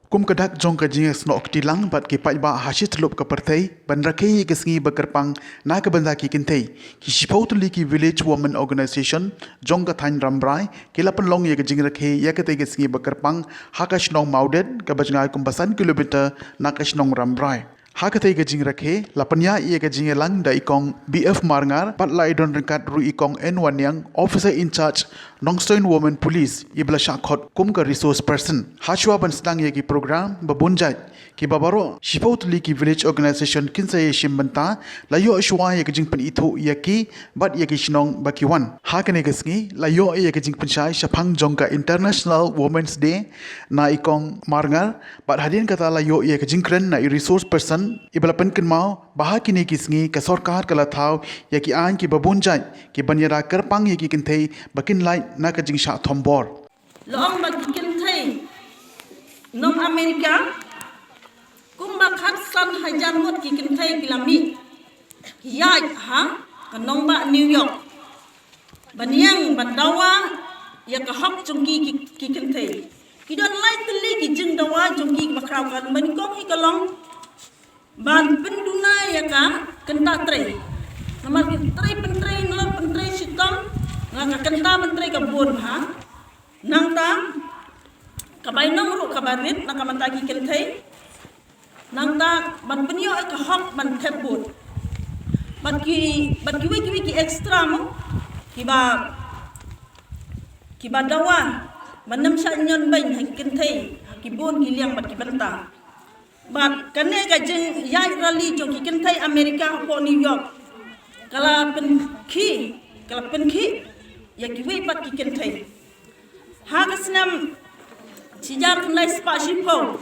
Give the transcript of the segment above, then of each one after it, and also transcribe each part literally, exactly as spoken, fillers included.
Kum ka dak jong ka jingïasnoh kti lang bad ki paidbah ha shi tyllup ka pyrthei ban rakhe ïa ka sngi ba kyrpang na ka bynta ki kynthei, ki shiphew tylli ki Village Women Organization jong ka thaiñ Rambrai ki la pynlong ïa ka jingrakhe ïa katei ka sngi ba kyrpang ha ka shnong Mawdet, kaba jngai kumba san kilometer na ka shnong Rambrai. Ha katei ka jingrakhe la pynïaid ïa ka jingïalang da i Kong B F Marngar bad la ïadon ryngkat ruh i Kong N Wanniang, Officer in Charge, Nongstoiñ Women Police, iba la shah khot kum ka resource person. Hashwa ban sdang ïa ki program ba bun jait, kiba baroh shiphew tylli ki Village Organization kin sa ïashim bynta, la ïoh shuwa ïa ka jingpynithuh ïa ki bad ïa ki shnong ba ki wan. Ha kane ka sngi la ïoh ïa ka jingpynshai shaphang jong ka International Women's Day na i Kong Marngar, bad hadien kata la ïoh ïa ka jingkren na i resource person, iba la pynkynmaw ba ha kine ki sngi ka sorkar ka la thaw ïa ki aiñ kiba bun jait ki ban ïada kyrpang ïa ki kynthei ba kin lait na ka jingshah thombor. La ong ba ki kynthei nong Amerika kumba khatsan hajar ngut ki kynthei ki la mih, ki ïaid ha ka nongbah New York ban ïeng ban dawa ïa ka hok jong ki, ki, ki kynthei. Ki don lai tylli ki jingdawa jong ki ba khraw, kaba nyngkong hi ka long ban pynduna ïa ka kynta trei. Namar ki trei pyntrei, nalor pyntrei shitom, nga ka kynta pyntrei ka bun bha. Nangta ka bainong ruh kaba rit na ka bynta ki kynthei. Nangta ban pynïoh ïa ka hok ban thep vote. Bad ki, bad kiwei kiwei ki extra mo, kiba, kiba dawa ban ym shah ñion beiñ ha ki kynthei ha ki bun ki liang bad ki bynta. Bad kane ka jingïaid rally jong ki kynthei Amerika hapoh New York ka la pynkhih, ka la pynkhih ïa kiwei pat ki kynthei. Ha ka snem shihajar khyndai spah shiphew,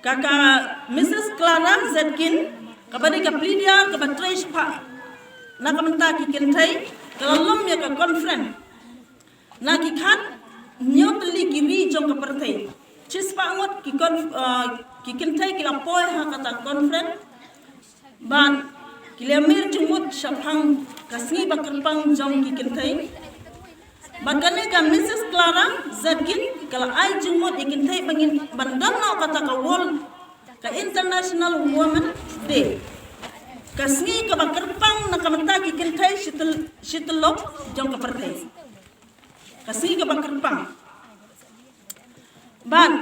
ka, ka Missus Clara Zetkin, kaba dei ka pleader kaba trei shaphang na ka bynta ki kynthei, ka la lum ïa ka conference na ki khathynñiew tylli ki ri jong ka pyrthei. Shispah ngut ki con-, eh, ki kynthei ki la poi ha kata conference. Bad ki la mih jingmut shaphang ka sngi ba kyrpang jong ki kynthei. Bad kane ka Missus Clara Zetkin ka la ai jingmut ïa ki kynthei ba ngin ban don noh kata ka World, ka International Women's Day. Ka sngi kaba kyrpang na ka bynta ki kynthei shi tyl-, shi tyllup jong ka pyrthei. Ka sngi kaba kyrpang. Bad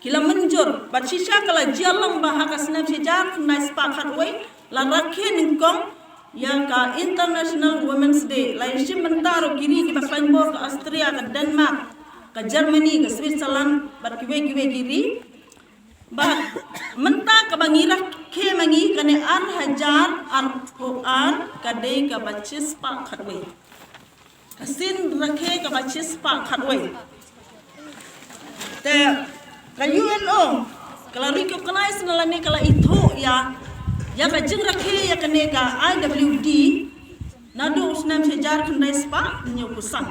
ki la mynjur, bad shisha ka la jia long ba ha ka snem shihajar khyndai spah khatwei la rakhe nyngkong ïa ka International Women's Day. La ïashim bynta ruh ki ri kiba khlaiñ bor, ka Austria, ka Denmark, ka Germany, ka Switzerland bad kiwei kiwei ki ri. Bad mynta kaba ngi rakhe ma ngi kane ar hajar arphew ar ka dei kaba shispah khatwei. Ka sien rakhe kaba shispah khatwei. Te ka U N O ka la recognize na lane ka la ithuh ïa, ïa ka jingrakhe ïa kane ka I W D naduh u snem shihajar khyndai spah hynñiewphew san.